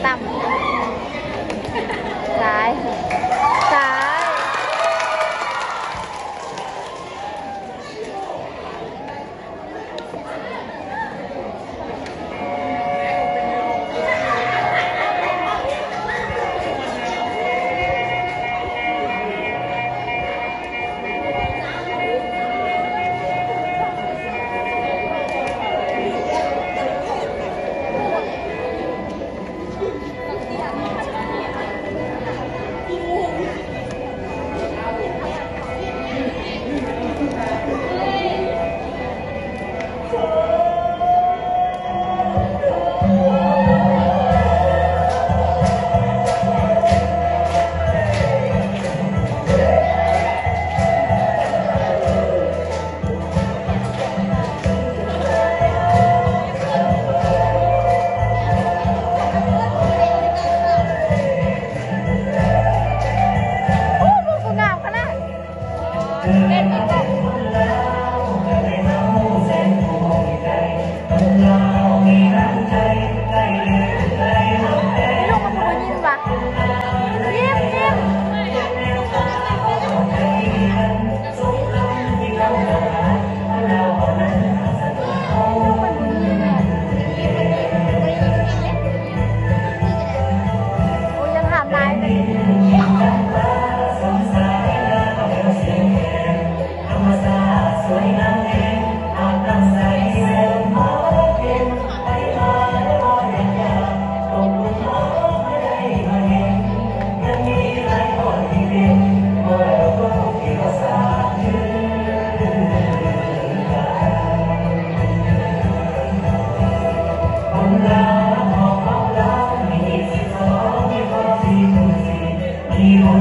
ຕ່ຳ ຊ້າຍ ຊ້າຍ.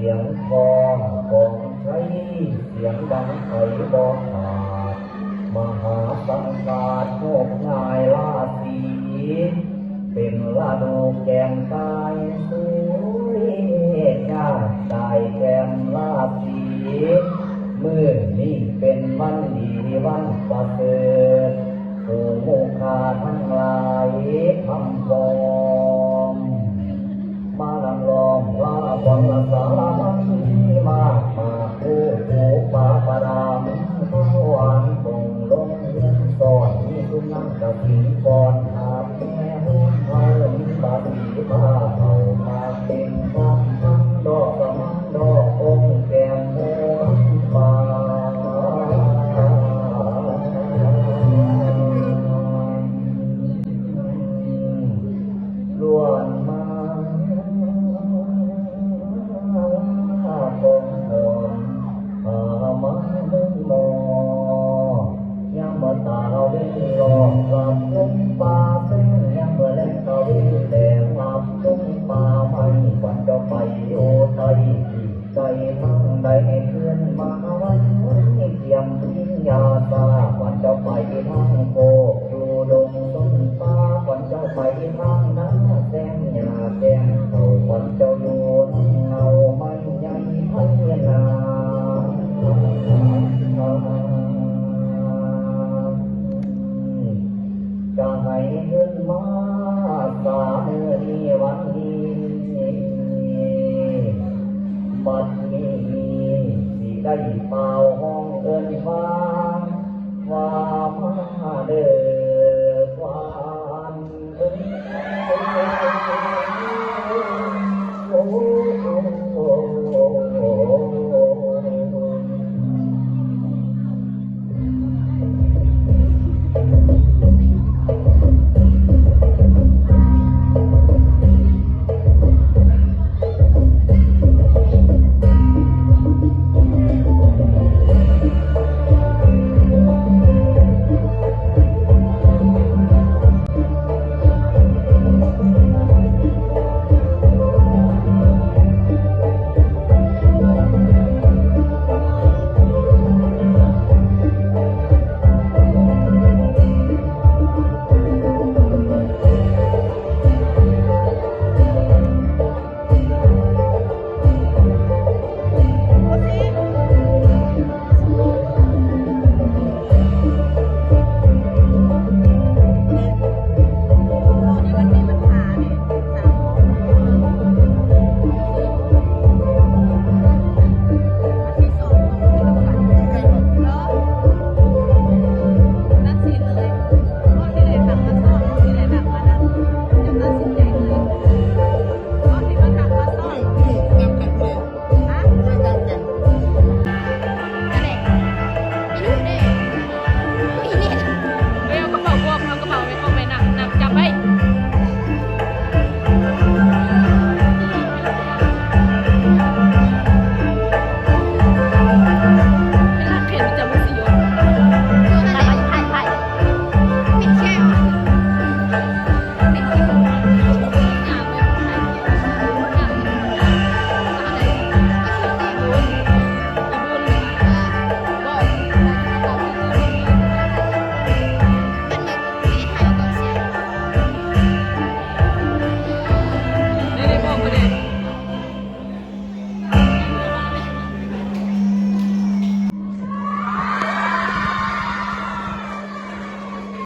ສຽງກ້ອງກອງໄຊ ສຽງດັງໄພບໍ່ຂາດ ມະຫາສັງຄາດຮູບງ່າຍລາສີ ເປັນລະດູແກມຕາຍ ສວຍງາມຕາຍແກມລາສີ ມື້ນີ້ເປັນວັນດີວັນປະເສີດ ໝູ່ຂ້າທັງຫຼາຍພຳພ້ອມ ມານຳລ້ອມລາພອນລະສາລະມັນ ມາກໝາກຄູ່ປູປາປະດາມ ທາວານຕົງລົງເຮືອນ ສອນມີສຸນັນ ກະຖິງກ່ອນຫາບແມ່ໂຮມເຮົາ ມີບາສີຜ້າເຂົ້າໝາກເຕັມທັງ ທັງດອກກະມັງດອກອົງແກ້ມໂຮມປ່າ ລ້ວນມາ ຂອງເພິ່ນ ພາມາເບິ່ງໝໍ ຍາມເມື່ອຕາເວັນຫຼອກ ຫຼັບລົງປ່າເຊິ່ງ ຍາມເມື່ອແລງຕາເວັນແດງ ຫຼັບລົງປ່າໄມ້ ຂວັນເຈົ້າໄປຢູ່ໃຕ້ ໃສທາງໃດ ເຄື່ອນມາວັນ ຕຽມກິນຢາຊາ ຂວັນເຈົ້າໄປທາງໂຄ